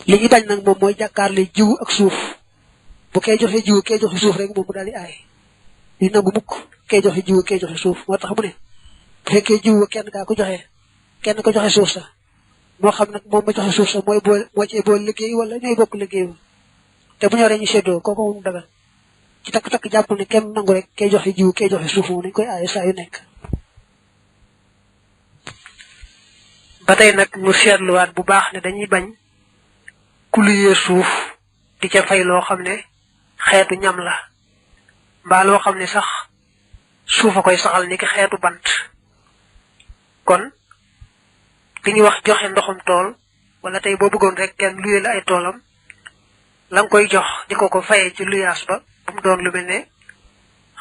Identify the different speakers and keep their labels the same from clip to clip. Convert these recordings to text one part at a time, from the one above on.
Speaker 1: li ñu bañ nag moom mooy jàkkaarle jiwu ak suuf bu kay joxe jiwu kay joxe suuf rek moom mu daal di aay li nangu mukk kay joxe jiwu kay joxe suuf moo tax mu ne bu fekkee jiwu kenn kaa ko joxe kenn ko joxe suuf sa moo xam nag moom ma joxe suuf sa mooy bool moo cee bool liggéey wala ñooy bokk liggéey te bu ñoree ñu séddoo kooku moom dagal ci takk-takk jàpp ne kenn nangu rek kay joxe jiwu kay joxe suuf moom nañ koy aaye saa yu nekk. ba tey nag mu seetluwaat bu baax ne dañuy bañ ku luyee suuf di ca fay loo xam ne xeetu ñam la mbaa loo xam ne sax suufa koy saxal ni ki xeetu bant kon li ñuy wax joxe ndoxum tool wala tey boo bëggoon rek kenn luyee la ay toolam la nga koy jox di ko fayee ci luyaas ba bu mu doon lu mel ne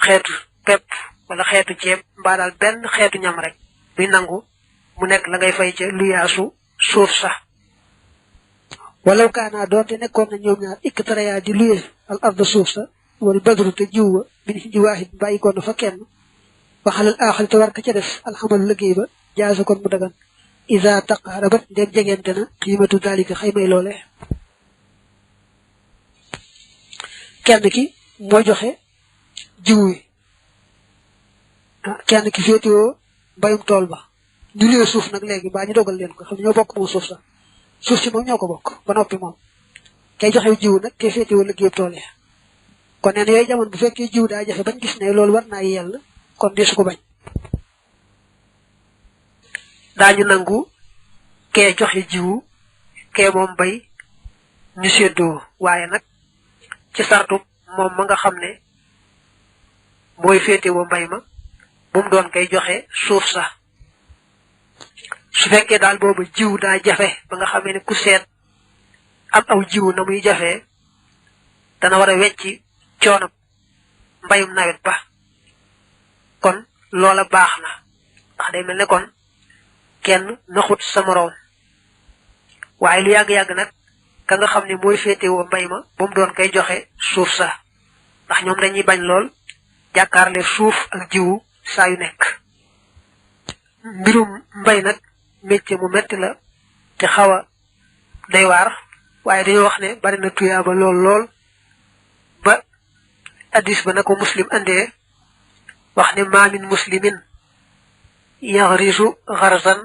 Speaker 1: xeetu pepp wala xeetu ceeb mbaa daal benn xeetu ñam rek buy nangu mu nekk la ngay fay ca luyaasu suuf sax walaw kaanaa doonte nekkoon na ñoom ñaar ikk tarayaa di luye al arda suuf sa wala badru te jiw wa min ci waahid bàyyi ko na fa kenn waxalal aaxal te war ka ca def alxamalu liggéey ba jaasa kon mu dagan isa taqarabat ndem jegente na xiimatu dalika xaymay loole kenn ki moo joxe jiw wi kenn ki féetewoo mbayum tool ba ñu luye suuf nag léegi baa ñu dogal leen ko xam ne ñoo bokk moom suuf sa suuf si moom ñoo ko bokk ba noppi moom kay joxe jiw nag kay féetewoo liggéey tool yi kon nee na yooyu jamono bu fekkee jiw daa jafe bañ gis ne loolu war naa yell kon di su ko bañ daañu nangu kee joxe jiwu kee moom bay ñu séddoo waaye nag ci sartu moom ma nga xam ne mooy féetewoo mbay ma bu mu doon kay joxe suuf sax su fekkee daal boobu jiw daa jafe ba nga xamee ne ku seet am aw jiwu na muy jafee dana war a wecci coono mbayum nawet ba kon loola baax na ndax day mel ne kon kenn naxut sa moroom waaye lu yàgg-yàgg nag ka nga xam ne mooy féetewoo mbay ma ba mu doon koy joxe suuf sa ndax ñoom dañuy bañ lool jàkkaarle suuf ak jiwu saa yu nekk mbirum mbay nag métier mu metti la te xaw a day waar waaye dañoo wax ne bari na tuyaaba lool ba addis ba na ko muslim andee wax ne maa min muslimin yaxrisu xarsan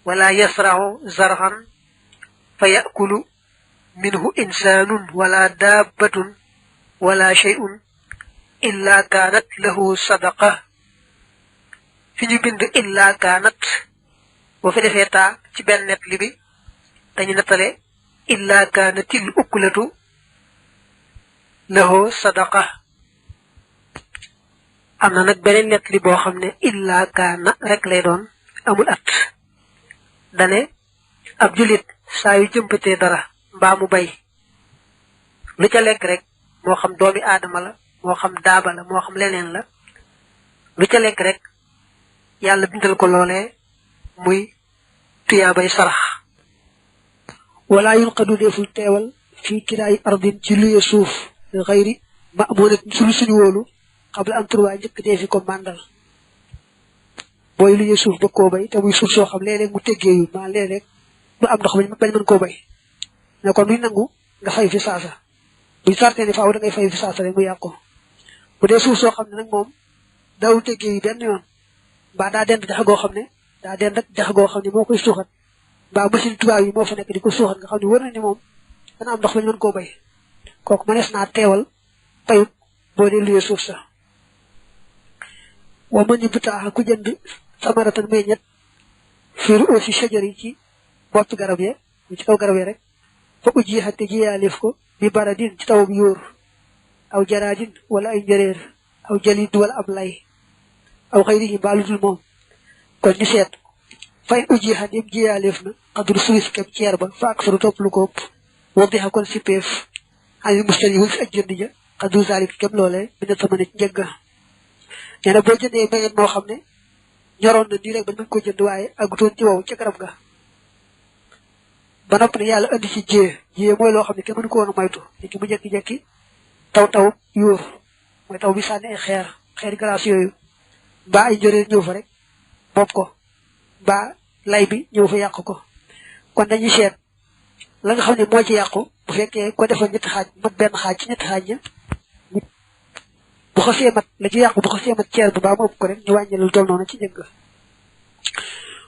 Speaker 1: wala yasrahu zarxan fa yakulu minhu insanun wala dabbatun wala shay'un illa kaanat lahu sadaqa fi ñu bind illa kaanat boo fi defee taa ci benn net li bi dañu nettale illa kaanatil ukulatu lahu sadaqa am na nag beneen net li boo xam ne illa kaana rek lay doon amul at dane ab julit saa yu jëmpatee dara mbaa mu bay lu ca lekk rek moo xam doomi aadama la moo xam daaba la moo xam leneen la lu ca lekk rek yàlla bindal ko loolee muy tuyaabay sarax wala yunqadu deful teewal fii kiraayi ardin ci luye suuf xayri ma'munat suñu wóolu xabla am turwaa njëkk dee fi ko màndal booy luye suuf ba koo bay te muy suuf soo xam léeg-léeg mu teggeeyu maa léeg-léeg du am ndox bañ mën koo bay ne kon luy nangu nga fay fi saasa buñ sartee ne faaw da ngay fay fi saasa rek mu yàqu bu dee suuf soo xam ne nag moom daawul teggeeyu benn yoon mbaa daa dend dex goo xam ne daa dend ak dex goo xam ne moo koy suuxat mbaa machine tubaab yi moo fa nekk di ko suuxat nga xam ne wër na ni moom dana am ndox bañ mën koo bay kooku mënees naa teewal payut boo dee luyee suuf sa wa man yubtaaxa ku jënd samaratan meññet fiiru aussi shajar yi ci boppi garab ya ci kaw garab ya rek fa ujji xatte jiyaalif ko bi baradin ci taw bi yóor aw jaraadin wala ay njëreer aw jalid wala ab lay aw xëyri yi mbaalu dul moom kon ñu seet fay ujji xat yëpp jiyaalif na xadul suwis kem ceer ba fa ak faru topp lu ko ëpp wadixa kon si peef xanil mustari wul fi aj jënd ja xadul zalik kem loolee bi ne sama nit njëgga nee na boo jëndee meññet moo xam ne ñoroon na nii rek bañ mën ko jënd waaye agutoon ci wow ca garab ga ba noppi ne yàlla andi ci jiyee mooy loo xam ne kenn mënu ko woon a moytu léegi mu jekki-jekki taw yóor mooy taw bi sànni ay xeer glace yooyu mbaa ay njëriñ ñëw fa rek bopp ko mbaa lay bi ñëw fa yàq ko kon dañuy seet la nga xam ne moo ci yàqu bu fekkee ko defoon ñetti xaaj mat benn xaaj ci ñetti xaaj ña bu xasee mat la ci yàqu bu xasee mat ceer bu baa mu ëpp ko rek ñu wàññi lu toll noonu ci njëg ga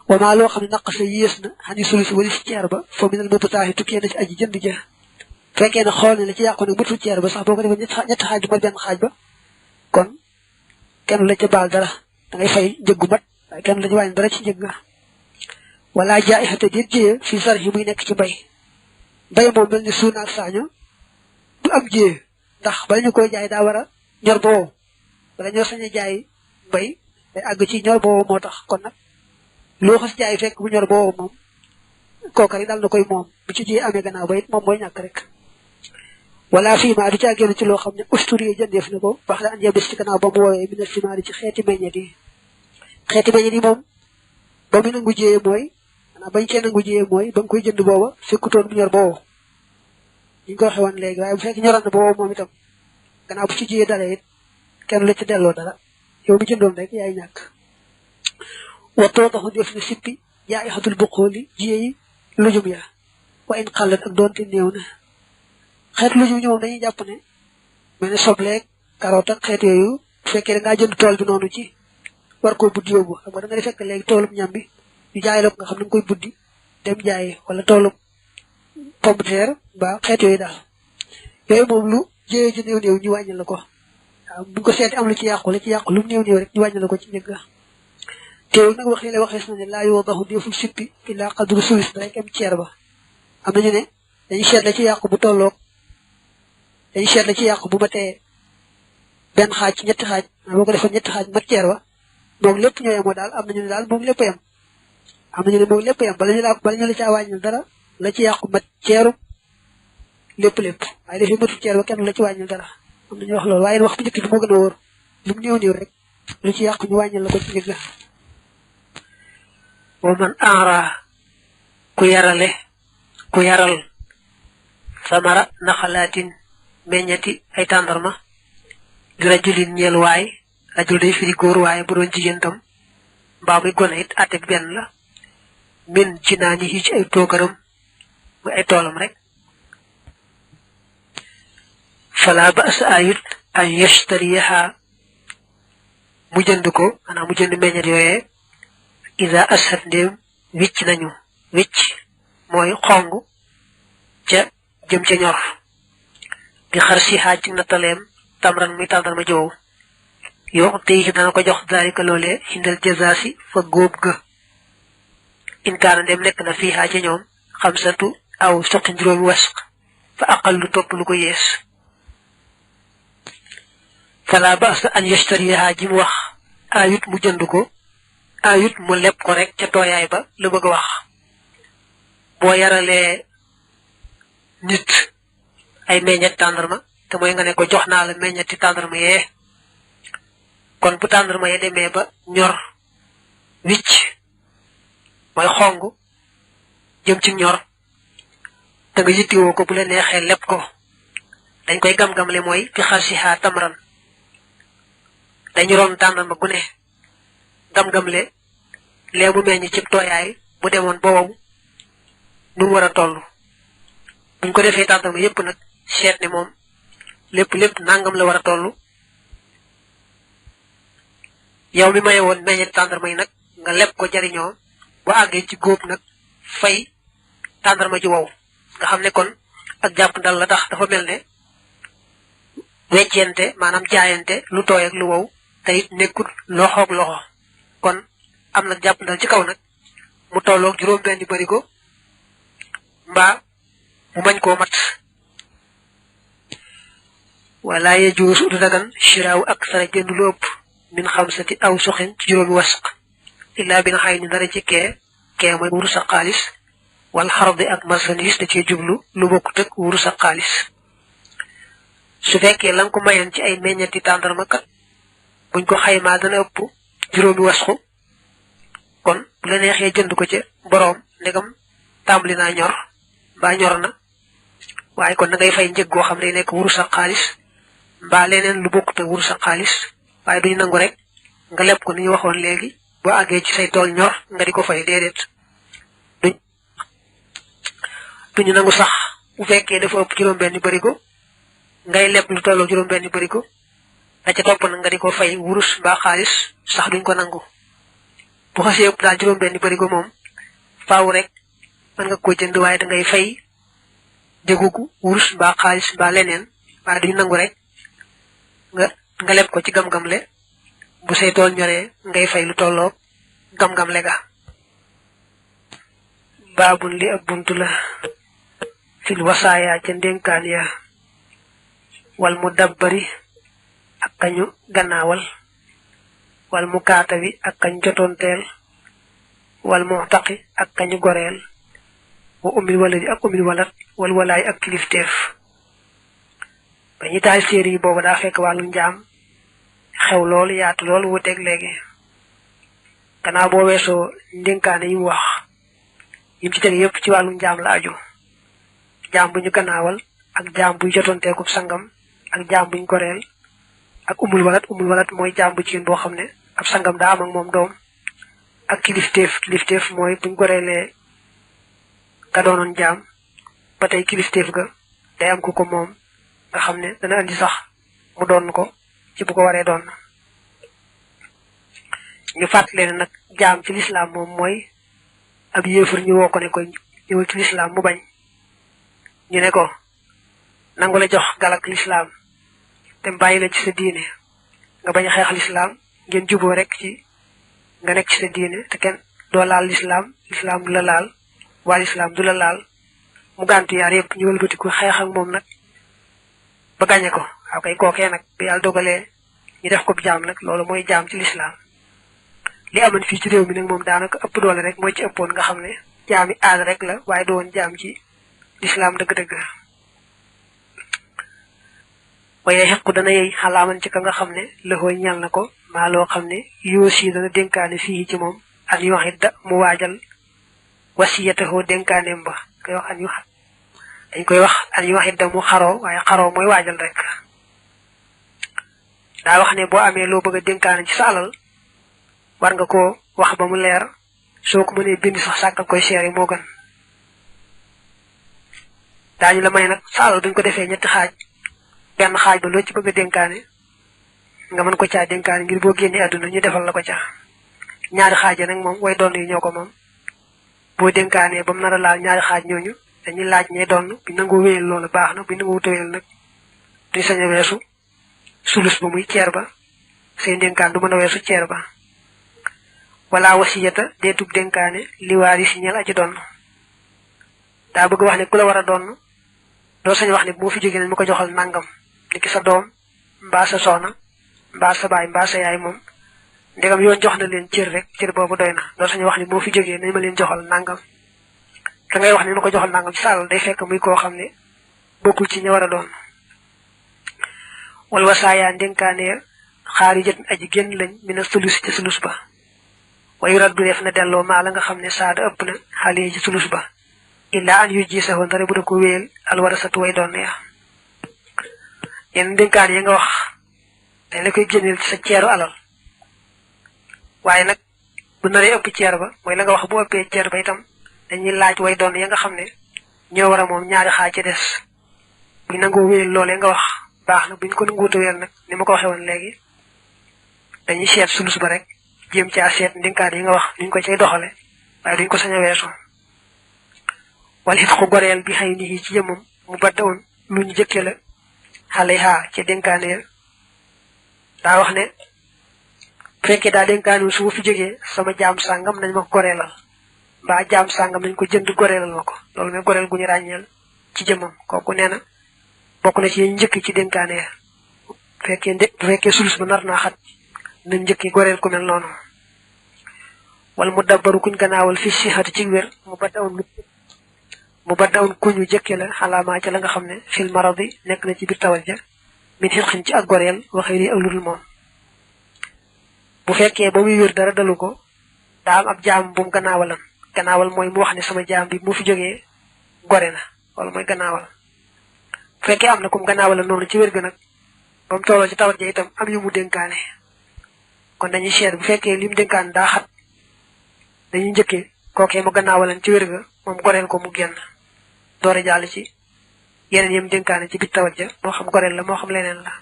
Speaker 1: wa maa loo xam ne naq sa yées na xani sulu si wali si ceer ba foo minal mëpp taaxi tukkee na ci aji jënd ja fekkee ne xool ne la ci yàqu ne matul ceer ba sax boo ko defoon ñetti xaaj bu mat benn xaaj ba kon kenn la ca baal dara da ngay fay njëggu mat waaye kenn la ci wàññi dara ci njëg ga wala jaay xate déet jiyee fii sar yi muy nekk ci mbay moom mel ni suuna ak saaño du am jiyee ndax bala ñu koy jaay daa war a ñor ba wow wala ñoo sañ a jaay mbay day àgg ci ñor ba wow moo tax kon nag loo xas jaay fekk bu ñor ba wow moom kooka rek daal na koy moom bu ci jiyee amee gannaaw ba it moom mooy ñàkk rek wala fii maa du ci àggeenu ci loo xam ne usturi jëndeef na ko wax la an yebis ci gannaaw ba mu woowee mina simaari ci xeeti meññet yi moom ba mu nangu jiyee mooy bañ cee nangu jiyee mooy ba nga koy jënd booba fekkutoon bu ñor ba wow ñu ko waxee woon léegi waaye bu fekk ñoroon na ba wow moom itam gannaaw bu ci jiyee dalee it kenn la ci delloo dara yow mi jëndoon rek yaay ñàkk wattoo taxu def na sippi yaa ixatul buqooli jiyee yi lujum ya wa in xalat ak doonte néew na xeet lujum ñoom dañuy jàpp ne mel ne sobleeg carotte ak xeet yooyu bu fekkee da ngaa jënd tool bi noonu ci war koo buddi yóbbu xam nga da nga di fekk léegi toolum ñam bi ñu jaay la ko nga xam ne nga koy buddi dem jaayi wala toolum pomme de terre ba xeet yooyu daal yooyu moom lu jëyee ji néew néew ñu wàññi la ko waaw buñ ko seeti am lu ci yàqu lu mu néew néew rek ñu wàññi la ko ci njëgg teewul nag waxees na ne laa yoo baxu deful sippi illaa qadru sulis rek am ceer ba am nañu ne dañu seet la ci yàqu bu tolloog dañu seet la ci yàqu bu matee benn xaaj ci ñetti xaaj boo ko defoon ñetti xaaj mat ceer ba moom lépp ñoo yemoo daal am nañu ne daal moom lépp yem am nañu ne moom lépp yem bala ñu la caa wàññil dara la ci yàqu mat ceeru lépp waaye dafay matul ceer ba kenn la ci wàññil dara am nañu wax loolu waaye wax bu njëkk bi moo gën a wóor lu mu néew néew rek lu ci yàqu ñu wàññil la ko ci njëg wa man enra ku yaral samara naxalaatin meññati ay tàndarma di rajulin ñeel waay rajul day firi góor waaye bu doon jigéen tam mbaa muy gone it àtte bi benn la min ci naa ni ci ay toogaram muy ay toolam rek fala ba sa ayut an yashtariha mu jënd ko maanaam mu jënd meññat yooyee isa asat ndéem wicc nañu wicc mooy xong ca jëm ca ñor di xar si xaaj ci nattaleem tamran muy tàndarma jow yoo te dana ko jox daalika loolee hindal jazaasi fa góob ga inkaana ndem nekk na fii xaaja ñoom xamsatu aw soqi juróomi wasq fa aqal lu topp lu ko yees fala ba'sa an yashtariha ji mu wax ayut mu jënd ko ayut mu leb ko rek ca tooyaay ba la bëgg a wax boo yaralee nit ay meññet tàndarma te mooy nga ne ko jox naa la meññeti tàndarma yee kon bu tàndarma yee demee ba ñor wicc mooy xong jëm ci ñor da nga yittiwoo ko bu la neexee leb ko dañ koy gam-gamle mooy fi xarsiha tamran dañu ron tàndarma gu ne gam-gamle lee mu meññ ci tooyaay bu demoon ba wow nu mu war a toll buñ ko defee tàndarma yépp nag seet ne moom lépp nangam la war a toll yow mi maye woon meññet tàndarma yi nag nga leb ko jariñoo bu àggee ci góob nag fay tàndarma ji wow nga xam ne kon ak jàpp ndal la tax dafa mel ne weccente maanaam jaayante lu tooy ak lu wow te it nekkut loxoog loxo kon am nag jàpp ndal ci kaw nag mu tolloog juróom benn barigo mbaa mu mañ koo mat wala yajuus du dagan shiraaw ak sara jënd lu ëpp min xamsati aw suxin ci juróomi wasq illaa bi nga xay ni dara ci kee mooy wuru sa xaalis wal xardi ak marchandise da cee jublu lu bokkut ak wuru sa xaalis su fekkee la nga ko mayoon ci ay meññeti tàndarma kat buñ ko xaymaa dana ëpp juróomi wasxu kon bu la neexee jënd ko ca boroom ndegam tàmbali naa ñor mbaa ñor na waaye kon da ngay fay njëg goo xam ne nekk wuru sa xaalis mbaa leneen lu bokkut ak wuru sa xaalis waaye duñu nangu rek nga leb ko ni ñu waxoon léegi boo àggee ci say tool ñor nga di ko fay déedéet duñ duñu nangu sax bu fekkee dafa ëpp juróom benn barigo ngay lepp lu tolloo juróom benn barigo da ca topp na nga di ko fay wurus mbaa xaalis sax duñ ko nangu bu xasee ëpp daal juróom benn barigo moom faaw rek man nga ko jënd waaye da ngay fay degugu wurus mbaa xaalis mbaa leneen waaye duñ nangu rek nga lepp ko ci gam-gam le bu say tool ñoree ngay fay lu tolloo gam-gam le ga babun li ab buntu la fil wasaaya ca ndénkaan ya wal mudabbari ak kañu gannaawal wal mukaatabi ak kañ jotonteel wal mu'taqi ak kañu goreel wa umil waladi ak umil walat wal walaay ak kilifteef ba ñi taal séeri yi boobu daa fekk wàllu njaam xew loolu yaatu loolu wuteeg léegi gannaaw boo weesoo ndénkaane yi mu wax yim ci teg yépp ci wàllu njaam la aju jaam bu ñu gannaawal ak jaam buy jotonteekub sangam ak jaam buñ goreel ak umul walat mooy jaam bu ciin boo xam ne ab sangam daa am ak moom doom ak kilifteef mooy buñ goreelee ka doonoon jaam ba tey kilifteef ga day am ku ko moom nga xam ne dana andi sax mu doon ko ci bu ko waree doon ñu fàttale ne nag jaam ci lislaam moom mooy ab yéefar ñu woo ko ne ko ñëwal ci lislaam mu bañ ñu ne ko nangu la jox galak lislaam te bàyyi la ci sa diine nga bañ a xeex lislaam ngeen juboo rek ci nga nekk ci sa diine te kenn doo laal lislaam du la laal waa lislaam du la laal mu gàntu yaar yëpp ñu wëlbatiku xeex ak moom nag ba gañe ko waaw kay kookee nag bi yàlla dogalee ñu def ko jaam nag loolu mooy jaam ci lislaam li amoon fii ci réew mi nag moom daanaka ëpp doole rek mooy ci ëppoon nga xam ne jaami aada rek la waaye doon jaam ci lislaam dëgg-dëgg waaye xequ dana yey xalaaman ci ka nga xam ne lëxooy ñal na ko maa loo xam ne yoosi dana dénkaane fii ci moom an yoxidda mu waajal wasiyataxoo dénkaaneem ba koy wax dañ koy wax an yoxidda mu xaroo waaye xaroo mooy waajal rek daa wax ne boo amee loo bëgg a dénkaane ci sa alal war nga ko wax ba mu leer soo ko mënee bind sax sàkkal koy seere moo gën daañu la may nag sa alal duñ ko defee ñetti xaaj benn xaaj ba loo ci bëgg a dénkaane nga mën ko caa dénkaane ngir boo génnee àdduna ñu defal la ko ca ñaari xaaj nag moom way doon yi ñoo ko moom boo dénkaanee ba mu nar a laal ñaari xaaj ñooñu dañuy laaj ñay doon bi nangoo wéyal loolu baax na bi nangoo wuta wéyal nag duñ sañ a weesu sulus ba muy ceer ba seen dénkaan du mën a weesu ceer ba wala wasiyata deetub dénkaane li waari si ñel aji doon daa bëgg wax ne ku la war a doon doo sañ wax ne bu ma fi jógee nañ ma ko joxal nangam niki sa doom mbaa sa soxna mbaa sa baay mbaa sa yaay moom ndegam yoon jox na leen cër rek cër boobu doy na doo sañ wax ne bu ma fi jógee nañ ma leen joxal nangam ka ngay wax ne ma ko joxal nangam ci sàll day fekk muy koo xam ne bokkul ci ña war a doon wal wasaaya ndénkaane xaari jët aji génn lañ mina sulus ci sulus ba wayu rat du def na delloo maa la nga xam ne saada ëpp na xale ci sulus ba illa an yu ji saxoon dara bu da ko wéyal alwarasatu way doon ya yenn dénkaan yi nga wax dañ la koy génneel ci sa ceeru alal waaye nag bu naree ëpp ceer ba mooy la nga wax bu ëppee ceer ba itam dañuy laaj way doon ya nga xam ne ñoo war a moom ñaari xaaj ci des buñ nangoo wéyal loolee nga wax baax na buñ ko nanguuta wéyal nag ni ma ko waxee woon léegi dañuy seet sulus ba rek jéem caa seet ndénkaan yi nga wax duñ ko cay doxale waaye duñ ko sañ a weesu wal xit ko goreel bi xëy ni ci jëmam mu badda woon lu ñu jëkke la xale haa ca dénkaane ya daa wax ne bu fekkee daa dénkaane su ma fi jógee sama jaam sàngam nañ ma ko goreelal mbaa jaam sàngam nañ ko jënd goreelal ma ko loolu mooy goreel gu ñu ràññeel ci jëmam kooku nee na bokk na ci yéen njëkk ci dénkaane ya bu fekkee sulus ba nar naa xat nañ njëkki goreel ku mel noonu wala mu dabbaru kuñ gannaawal fi si xati ci wér mu baddawoon kuñu jëkke la xalaamaa ca la nga xam ne fil maradi nekk na ci biir tawal ja min xilxin ci ak goreel waxee li ak ludul moom bu fekkee ba muy wér dara dalu ko daa am ab jaam bu mu gannaawal mooy mu wax ne sama jaam bi mu fi jógee gore na wala mooy gannaawal bu fekkee am na kum gannaawal noonu ci wér ga nag ba mu tolloo ci tawat ja itam am yu mu dénkaane kon dañuy seet bu fekkee li mu dénkaane daa xat dañuy njëkkee kookee mu gannaawalan ci wér ga moom goreel ko mu génn doore jàll ci yeneen yam dénkaane ci bit tawat ja moo xam goreel la moo xam leneen la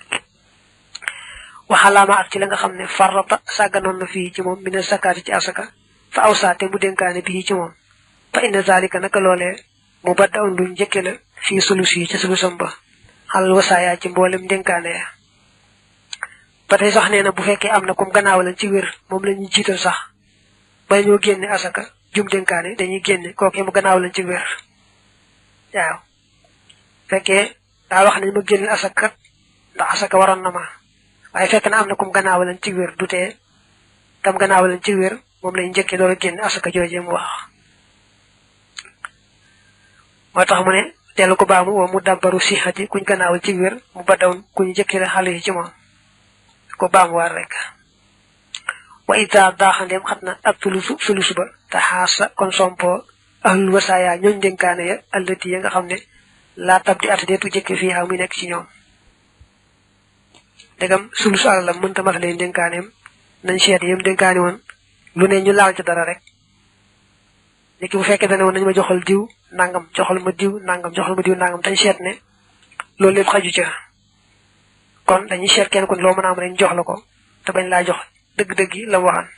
Speaker 1: waxalaama ak ci la nga xam ne farrata sàgganoon na fii ci moom mina zakaati ci asaka fa awsaate mu dénkaane bii ci moom fa inna zalika naka loolee mu badda on luñ njëkke la fii sulus yi ca sulusam ba xalal wasaaya ci mboolem dénkaane ya ba tey sax nee na bu fekkee am na comme gannaaw lañ ci wér moom la ñuy jiital sax ba ñoo génne asaka jum dénkaane dañuy génne kookee mu gannaaw lañ ci wér waaw fekkee daa wax nañ ma génne asaka ndax asaka waroon na ma waaye fekk na am na comme gannaaw lañ ci wér du tee tam gannaaw lañ ci wér moom lañ njëkkee door a génne asaka joojee mu wax moo tax mu ne dellu ko baamu woo mu dabbaru sixati kuñ gannaawal ci wér mu baddawoon kuñ njëkkee la xale yi ci moom ko baamu war rek wa ida daaxandeem xat na ab sulusu ba te xaasa kon sompo ahlul wasaaya ñooñ dénkaane ya allati ya nga xam ne laa tab di at deetu jëkke fii xaw muy nekk ci ñoom dégam sulusu alalam mënta matale dénkaaneem nañ seet yam dénkaane woon lu ne ñu laal ci dara rek léegi bu fekkee dane woon nañu ma joxal diw nangam joxal ma diw nangam joxal ma diw nangam dañ seet ne loolu lépp xaju ca kon dañuy seet kenn ku ne loo mën a am rek jox la ko te bañ laa jox dëgg-dëgg yi la waxan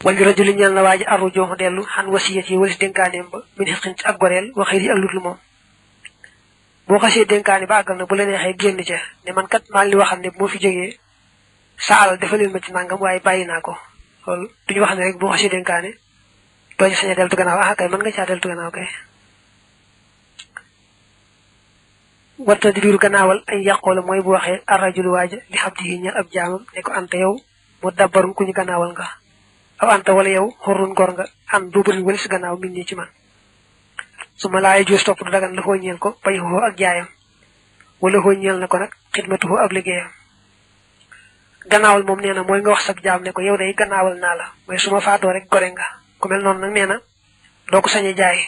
Speaker 1: wal rajuli ñal na waaji arru jox dellu xan wasiyat yi walis dénkaaneem ba min xëqin ci ak goreel waxee yi ak lut lu moom boo xasee dénkaane ba àggal na bu la neexee génn ca ne man kat maa ngi li waxam ne moo fi jógee sa alal dafa leen ma ci nangam waaye bàyyi naa ko loolu duñu wax ne rek boo xasee dénkaane doo ci sañ a deltu gannaaw ah kay mën nga caa deltu gannaaw kay warta di biiru gannaawal ay yàqoola mooy bu waxee arrajulu waaja li xam di ñal ab jaamam ne ko anta yow mu dabbarum ku ñu gannaawal nga aw anta wala yow xorrun gor nga an duubari wala si gannaaw min nii ci man su ma laay juus topp du dagan la xoo ñeel ko bay xoo ak jaayam wala xoo ñeel na ko nag xidmatu xoo ab liggéeyam gannaawal moom nee na mooy nga wax sab jaam ne ko yow day gannaawal naa la mooy su ma faatoo rek gore nga ku mel noonu nag nee na doo ko sañ a jaay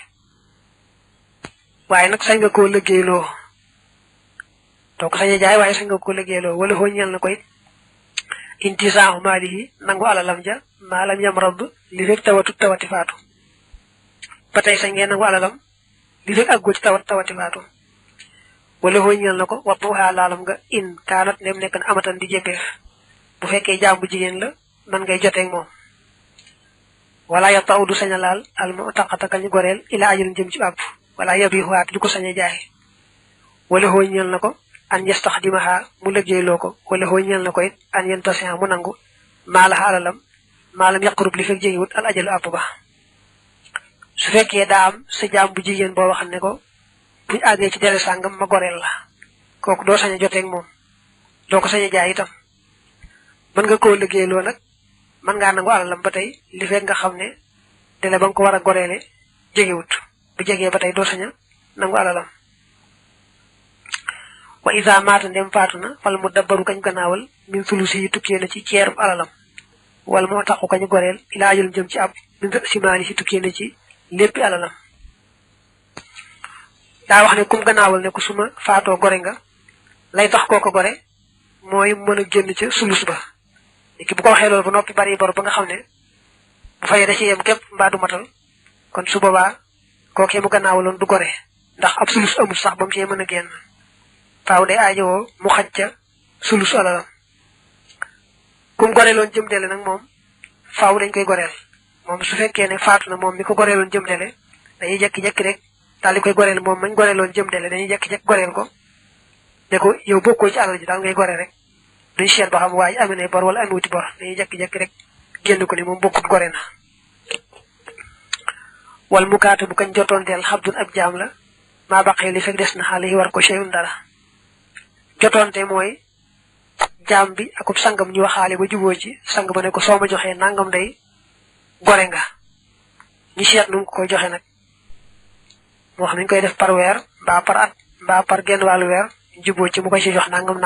Speaker 1: waaye nag sañ nga koo liggéeyloo doo ko sañ a jaay waaye sañ nga koo liggéeyloo wala xoo ñeel na koy intisaaxu maalihi nangu alalam ja maalam yam rabb li fekk tawati faatu ba tey sañ ngeen nangu alalam li fekk àggoo ci tawati faatu wala xoo ñeel na ko wattu waxaa laalam nga in kaanat nem nekk na amatan di jëkkeef bu fekkee jaam bu jigéen la man ngay joteeg moom wala ya taw du sañ a laal al mu taqata kañ goreel ila ajal jëm ci àpp wala yabi xuwaat du ko sañ a jaay wala xoo ñeel na ko an yastaxdimaha mu liggéeyloo ko wala xoo ñeel na ko it an yentasiha mu nangu maalaha alalam maalam yaqrub li fekk jegewut al ajalu àpp ba su fekkee daa am sa jaam bu jigéen boo waxam ne ko buñ àggee ci dele sàngam ma goreel la kooku doo sañ a joteeg moom doo ko sañ a jaay itam mën nga koo liggéeyloo nag mën ngaa nangu alalam ba tey li fekk nga xam ne dele ba nga ko war a goreele jegewut bu jegee ba tey doo sañ a nangu alalam wa isa maata ndem faatu na wala mu dabbaru kañ gannaawal min sulusi yi tukkee na ci ceerub alalam wala moo taxu kañu goreel ila ajal jëm ci ab min simaani si tukkee na ci léppi alalam daa wax ne kum gannaawal ne ko suma faatoo gore nga lay tax kooko gore mooy mën a génn ca sulus ba léegi bu ko waxee loolu ba noppi bari bor ba nga xam ne bu fayee da ci yem képp mbaa du matal kon su boobaa kookee mu gannaawaloon du gore ndax ab sulus amul sax ba mu cee mën a génn faaw day aajowoo mu xaj ca sulus alalam kum goreeloon jëm dele nag moom faaw dañ koy goreel moom su fekkee ne faatu na moom mi ko goreeloon jëm dele dañuy jekki-jekki rek daal di koy goreel moom mañ goreeloon jëm dele dañuy jekki-jekki goreel ko ne ko yow bokkoo ci alal ji daal ngay gore rek duñ seet ba xam waaye amee nay bor wala amiwuti bor dañuy jekki-jekki rek génn ko ni moom bokkut gore na wal mukaata bu kañ jotoon deel xabdun ab jaam la maa baqee li fekk des na xaale yi war ko cheyun dara jotoonte mooy jaam bi akub sangam ñu waxaale ba juboo ci sang ba ne ko soo ma joxee nangam day gore nga ñu seet nu ko koy joxe nag moo xam nañ koy def par weer mbaa par at mbaa par genn wàllu weer juboo ci mu koy ci jox nangam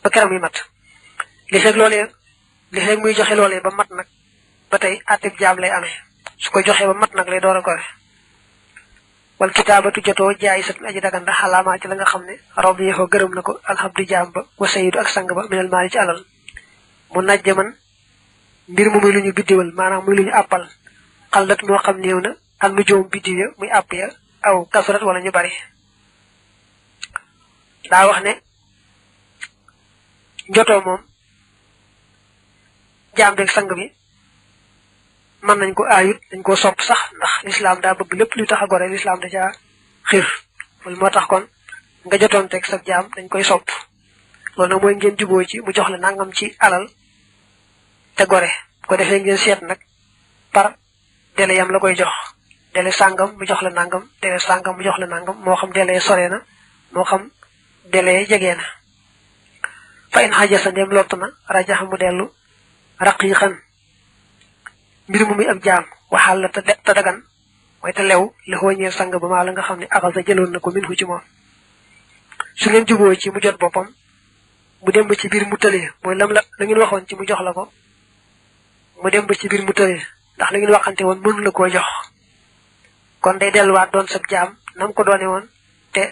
Speaker 1: ba keram yi mat li fekk muy joxe loolee ba mat nag ba tey atteb jaam lay amee su ko joxee ba mat nag lay door a gore wal kitaabatu jotoo jaay sat aji daganda xalaamaa ci la nga xam ne rabi yaxoo gërëm na ko alhamdu jaam ba wa sayidu ak sang ba minal maali ci alal mu najja man mbir mu muy lu ñu biddiwal maanaam muy lu ñu àppal xallat moo xam néew na al nu joom biddiw ya muy àpp ya aw kasurat wala ñu bari daa wax ne njotoo moom jaam beeg sang bi mën nañ ko aayut dañ ko sopp sax ndax l'islam daa bëgg lépp luy tax a gore l'islam da caa xir loolu moo tax kon nga jotoon teg sa jaam dañ koy sopp loolu nag mooy ngeen juboo ci mu jox la nangam ci alal te gore ko defee ngeen seet nag par délai yam la koy jox délai sàngam mu jox la nangam délai sàngam mu jox la nangam moo xam délai sore na moo xam délai jege na fa in xajasa ndem lott na rajaxa mu dellu raqiqan mbir mu muy ab jaam waxal la te dagan mooy te lew li xooñeel sang ba maa la nga xam ne axasa jëloon na ko min hu ci moom su ngeen juboo ci mu jot boppam mu dem ba ci biir mu tëlee mooy lam la ngeen waxoon ci mu jox la ko mu dem ba ci biir mu tëlee ndax la ngeen waxante woon mënu la koo jox kon day delluwaat doon sab jaam nam ko doone woon te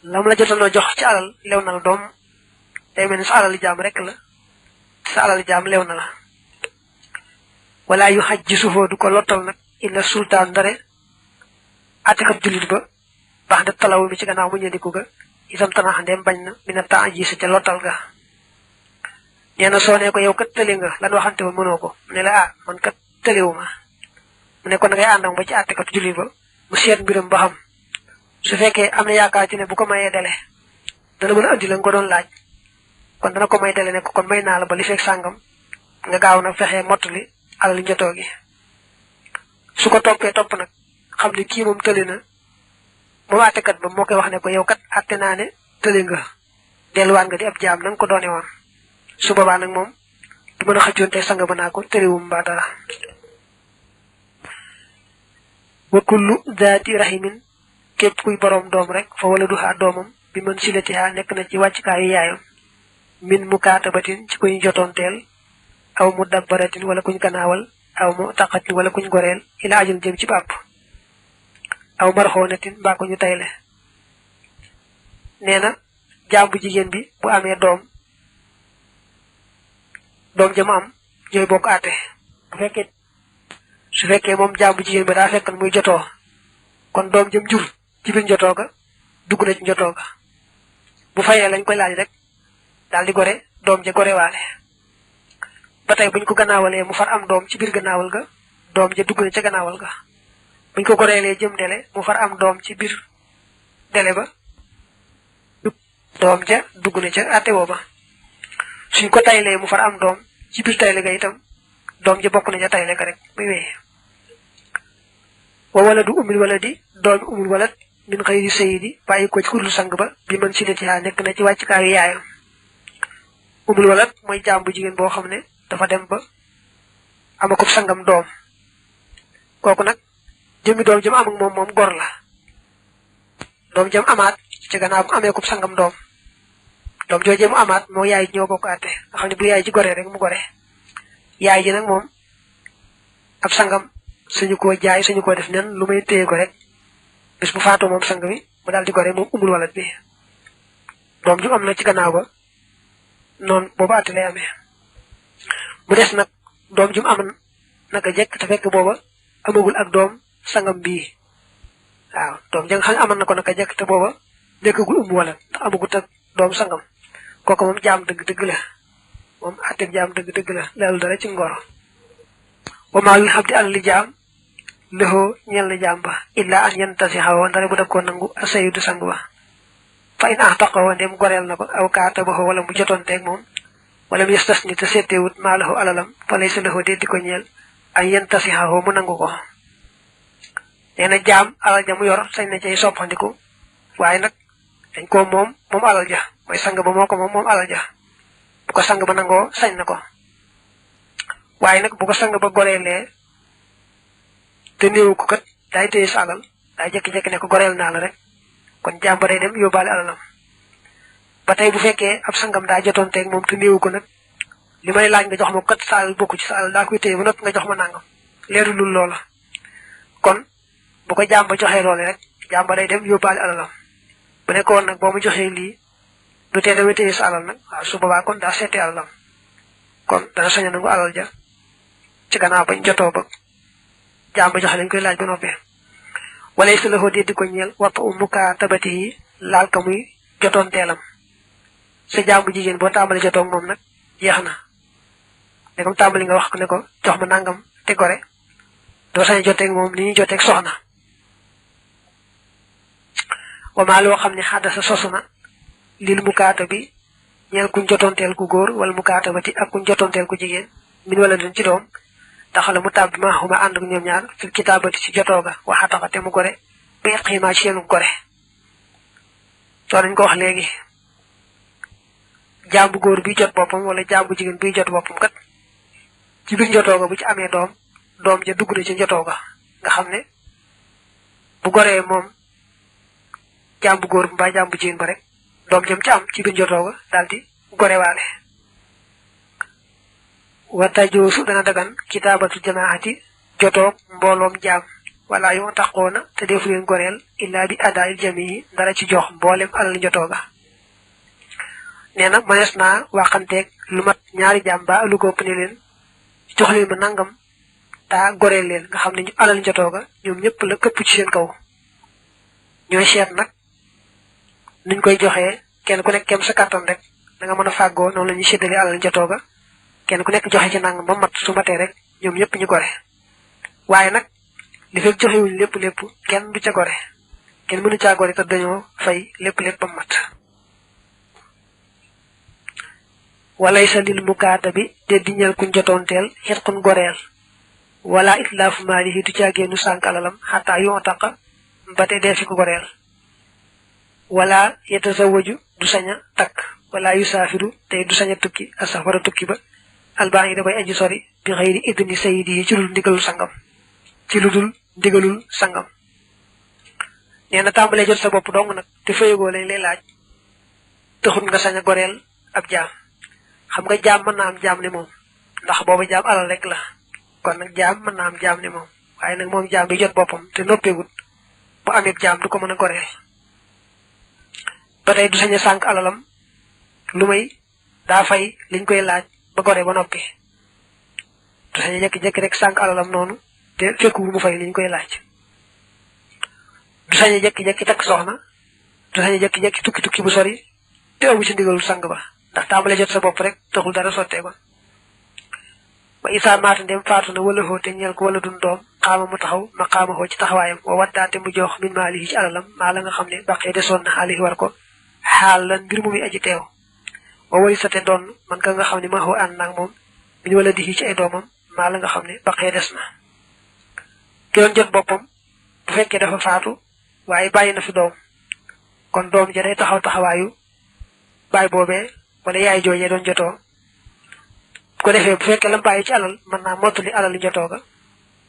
Speaker 1: lam la jotoonoo jox ci alal lew na la doom day mel ni sa alal jaam rek la sa alal jaam lew na la wala yu xaj ji suufoo du ko lottal nag illa sultaan ndare atekab jullit ba baax da talaw mi ci gannaaw mu ñëndiku ga itam tanaax ndem bañ na mina temps ji sa ca lottal ga nee na soo ne ko yow kat tëli nga lan waxante woon mënoo ko mu ne la ah man kat tëliwu ma mu ne ko na ngay àndam ba ci atekab jullit ba mu seet mbiram ba xam su fekkee am na yaakaar ci ne bu ko mayee dele dana mën a andi la nga ko doon laaj kon dana ko may dele ne ko kon may naa la ba li fekk sàngam nga gaaw nag fexee mottali alal njotoo gi su ko toppee topp nag xam ne kii moom tëli na moom àttekat ba moo koy wax ne ko yow kat àtte naa ne tëli nga delluwaat nga di ab jaam na nga ko doone woon su boobaa nag moom du mën a xëccoonte sang ba naa ko tëliwum mbaa dara wa kullu daati rahimin képp kuy boroom doom rek fa wala duhaa doomam bi mën silatiha nekk na ci wàccukaayu yaayam min mukaatabatin ci kuñ jotoonteel aw mu dabbaratin wala kuñ ganaawal aw mu taqatin wala kuñ goreel ila ajal jëm ci bàpp aw marxoonatin mbaa ko ñu tayle nee na jaam bu jigéen bi bu amee doom jëm am ñooy bokk àtte su fekkee moom jaam bu jigéen ba daa fekkan muy jotoo kon doom jëm jur ci biir njotoo ga dugg na ci njotoo ga bu fayee lañ koy laaj rek daal di gore doom ja gore waale ba tey buñ ko ganaawalee mu far am doom ci biir gannaawal ga doom ja dugg na ca gannaawal ga buñ ko goreelee jëm dele mu far am doom ci biir dele ba doom ja dugg na ca àtte woo ba suñ ko taylee mu far am doom ci biir tayle ga itam doom ja bokk na ca tayle ga rek muy wéy wa waladu umul waladi doomi umul walad min xëyri sayidi bàyyi ko ci kurlu sang ba bi mën silatiha nekk na ci wàccukaayu yaayam umul walad mooy jaam bu jigéen boo xam ne dafa dem ba amakub sangam doom kooku nag jëmmi doom jëm am ak moom gor la doom jëm amaat ci gannaaw bu amee kub sangam doom joojee mu amaat moo yaay ji ñoo bokk àtte nga xam ne bu yaay ji goree rek mu gore yaay ji nag moom ab sangam suñu ko jaay suñu ko def nen lu may téye ko rek bis bu faatoo moom sang bi mu daal di gore moom umul walat bi doom ju am na ci gannaaw ba noonu boobu àtte lay amee mu des nag doom ju mu am naka jekk te fekk booba amagul ak doom sangam bii waaw doom ja nga xam ne amal na ko naka jekk te booba nekkagul umul walat ndax amagut ak doom sangam kooku moom jaam dëgg-dëgg la moom àtte jaam dëgg-dëgg la leelu dara ci ngoro wa maa yu xam di alal li jaam lëxoo ñel na jaam ba illa an yan tasi xawoo ndare bu def ko nangu asayidu sang ba fa in axtaqoo ndem goreel na ko aw kaata baxoo wala mu jotoonteeg moom wala mu yestas ni te seetewut maa laxu alalam fa lay sa lëxoo dee di ko ñeel an yan tasi xawoo mu nangu ko nee na jaam alal ja mu yor sañ na cay soppandiku waaye nag dañ ko moom alal ja mooy sang ba moo ko moom alal ja bu ko sang ba nangoo sañ na ko waaye nag bu ko sang ba goreelee te néewu ko kat daay téye sa alal daay jékki-jékki ne ko goreel naa la rek kon jaam ba day dem yóbbaale alalam ba tey bu fekkee ab sangam daa jotoonteeg moom te néewu ko nag li may laaj nga jox ma kat sa alal bokku ci sa alal daa koy téye ba noppi nga jox ma nangam leeru lul loola kon bu ko jaam ba joxee loole rek jaam ba day dem yóbbaale alalam bu nekkoon nag boo mu joxee lii du tee damay téye sa alal nag waaw su boobaa kon daa seetee alalam kon dana sañ a nangu alal ja ci gannaaw bañ jotoo ba jaam ba joxe lañ koy laaj ba noppee wala su la di ko ñeel wata muka tabati laal ka muy jotoon teelam sa jaamu jigéen boo tàmbali jotoog moom nag jeex na dagam tàmbali nga wax ko ne ko jox ma nangam te gore doo sañ joteeg moom ni ñuy joteeg soxna wama loo xam ne xaddasa sosu na lil mukaata bi ñeel kuñ jotoonteel ku góor wala mukaata bati ak kuñ jotoonteel ku jigéen min wala den ci doom taxala mu tàbbi ma xuma ànd ak ñoom ñaar fil kitaabati ci jotooga waxataxa te mu gore bi xiima ci seenu gore soo nañ ko wax léegi jàmbu góor bi jot boppam wala jàmbu jigéen bi jot boppam kat ci biir jotooga bu ci amee doom ja dugg na ci jotooga nga xam ne bu goree moom jàmbu góor bu mbaa jàmbu jigéen ba rek doom jëm ci am ci biir jotooga daldi gorewaale wata joosu dana dagan kitaabatu jamaati jotoog mbooloom jaam wala yoo taxoona te defu leen goreel illaa bi adaayil jami dara ci jox mboolem alal jotooga nee na manees naa waxanteeg lu mat ñaari jaam ba lu ko ëpp ne leen jox leen ma nangam taa goreel leen nga xam ne ñu alal jotooga ñoom ñëpp la këpp ci seen kaw ñooy seet nag nuñ koy joxee kenn ku nekk kem sa kàttan rek da nga mën a fàggoo noonu la ñuy séddale alal jotooga kenn ku nekk joxe ci nangam ba mat su matee rek ñoom ñëpp ñu gore waaye nag li fekk joxewuñ lépp kenn du ca gore kenn mënu caa gore te dañoo fay lépp ba mat walay sa lil mukaata bi te di ñeel kuñ jotoonteel xetxun goreel wala itlaafu maalihi du caageenu sànk alalam xataa yoo taqa ba te dee fi ko goreel wala yetasawaju du sañ a takk wala yu saafiru te du sañ a tukki asafara tukki ba albaan yi da bay aji sori bi xëyri idni sayidi yi ci lu dul ndigalul sangam nee na tàmbalee jot sa bopp dong nag te fayagoo lañ lay laaj taxut nga sañ a goreel ab jaam xam nga jaam mën naa am jaam ne moom ndax booba jaam alal rek la kon nag jaam mën naa am jaam ne moom waaye nag moom jaam bi jot boppam te noppeegut bu amee jaam du ko mën a goreel ba tey du sañ a sànq alalam lu may daa fay liñ koy laaj ba gore ba noppi du sañ a jekki-jekki rek sànq alalam noonu te fekku mu fay liñ koy laaj du sañ a jekki-jekki takk soxna du sañ a jekki-jekki tukki bu sori te amu ci ndigalul sang ba ndax tàmbale jot sa bopp rek taxul dara sottee ko ba isaa maata ndem faatu na wala xoo te ñeel ko wala dun doom xaama mu taxaw ma xaama xoo ci taxawaayam wa waddaate mu jox min maalihi ci alalam maa la nga xam ne baqee desoon na xaalihi war ko xaal lan mbir mu muy aji teew wa wari sate doon man ka nga xam ne ma xoo ànd naag moom min wala di ci ay doomam maa la nga xam ne baqee des na ki doon jot boppam bu fekkee dafa faatu waaye bàyyi na fi doom kon doom ja day taxaw taxawaayu baay boobee wala yaay joojee doon jotoo bu ko defee bu fekkee lam bàyyi ci alal mën naa mottali alal li jotoo ga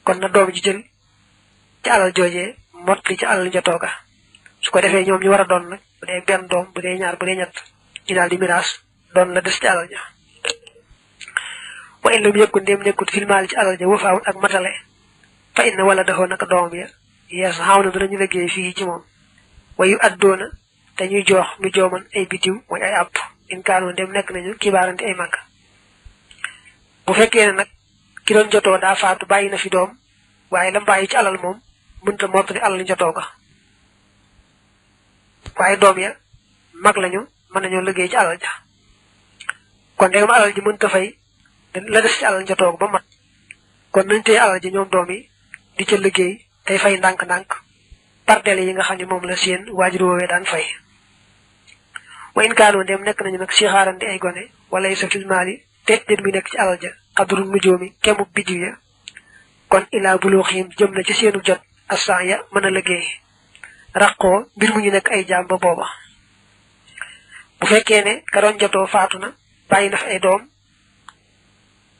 Speaker 1: kon na doom ji jël ci alal joojee mottali ci alal li jotoo ga su ko defee ñoom ñu war a doon nag bu dee benn doom bu dee ñaar bu dee ñett ñu daal di miraas doon la des ci alal ja wa in lam yëkkun ndéem nekkut filmaali ci alal ja wafaawut ak matale fa inna wala daxoo naka doomam ya yees xaw na danañu liggéey fii ci moom wayu addoona te ñuy jox nu jooman ay bitiw mooy ay àpp in kaanoon dem nekk nañu kibaarante ay màgg bu fekkee ne nag ki doon jotoo daa faatu bàyyi na fi doom waaye lam bàyyi ci alal moom mënta mottali alal jotoo ga waaye doom ya mag lañu mën nañoo liggéey ci alal ja kon dégam alal ji mënta fay la des ci alal jotoo ba mat kon nañ tey alal ji ñoom doom yi di ca liggéey tey fay ndànk-ndànk parteel yi nga xam ne moom la seen waajur woowee daan fay wa in kaanoo dem nekk nañu nag sixaaran di ay gone wala sa filmaali te den mi nekk ci alal ja xadru nujoomi kemu biddiw ya kon ilaa buluuxim jëm na ci seenu jot assan ya mën a liggéey raqoo mbir mu ñu nekk ay jaam ba booba bu fekkee ne ka doon jotoo faatu na bàyyi na fi ay doom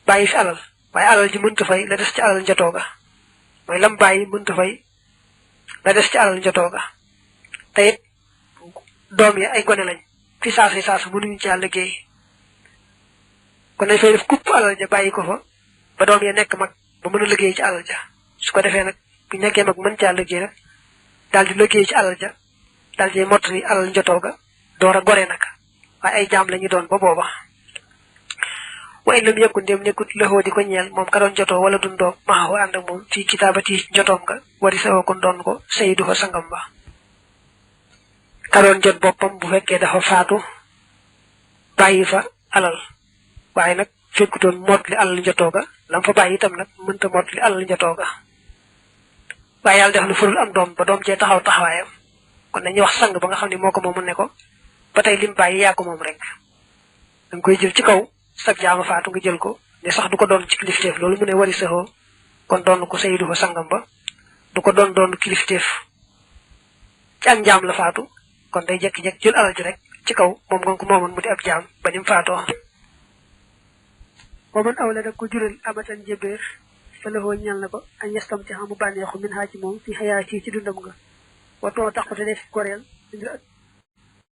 Speaker 1: bàyyi fi alal waaye alal ji mënta fay la des ci alal jotoo ga mooy lam bàyyi mënta fay la des ci alal jotoo ga te it doom ya ay gone lañ fi saasa mënuñu caa liggéey kon dañ fay def kupp alal ja bàyyi ko fa ba doom ya nekk mag ba mën a liggéey ci alal ja su ko defee nag bu nekkee mag mën caa liggéey nag daal di liggéey ci alal ja daal di mottali alal jotoo ga door a gore nag waaye ay jaam la ñu doon ba booba wa illam yakun dem nekut lahu di ko ñeel mom ka doon joto wala dun doom ma wa and ak mom fi kitabati jotom nga wari sawo ko don ko sayyidu fa sangam ba ka doon jot bopam bu fekke dafa faatu bayyi fa alal waye nak fekkuton motli alal jotoga lam fa bayyi tam nak mënta motli alal jotoga waye yalla def lu furul am doom ba doom ci taxaw taxawayam kon dañuy wax sang ba nga xamni moko mom ne ko batay lim bayyi ya ko mom rek dang koy jël ci kaw sa jaama faatu nga jël ko ne sax du ko doon ci kilifteef loolu mu ne wari saxo kon doon ko sayyidu fa sangam ba du ko doon kilifteef ci ak jaam la faatu kon day jek jek jël alal ji rek ci kaw mom nga ko momon mu di ab jaam ba nim faato wa man awlada ko jural amatan jeber fa la ho ñal nako an yastam ci xamu banexu min ha ci mom fi hayati ci dundam nga wa to taxu te def korel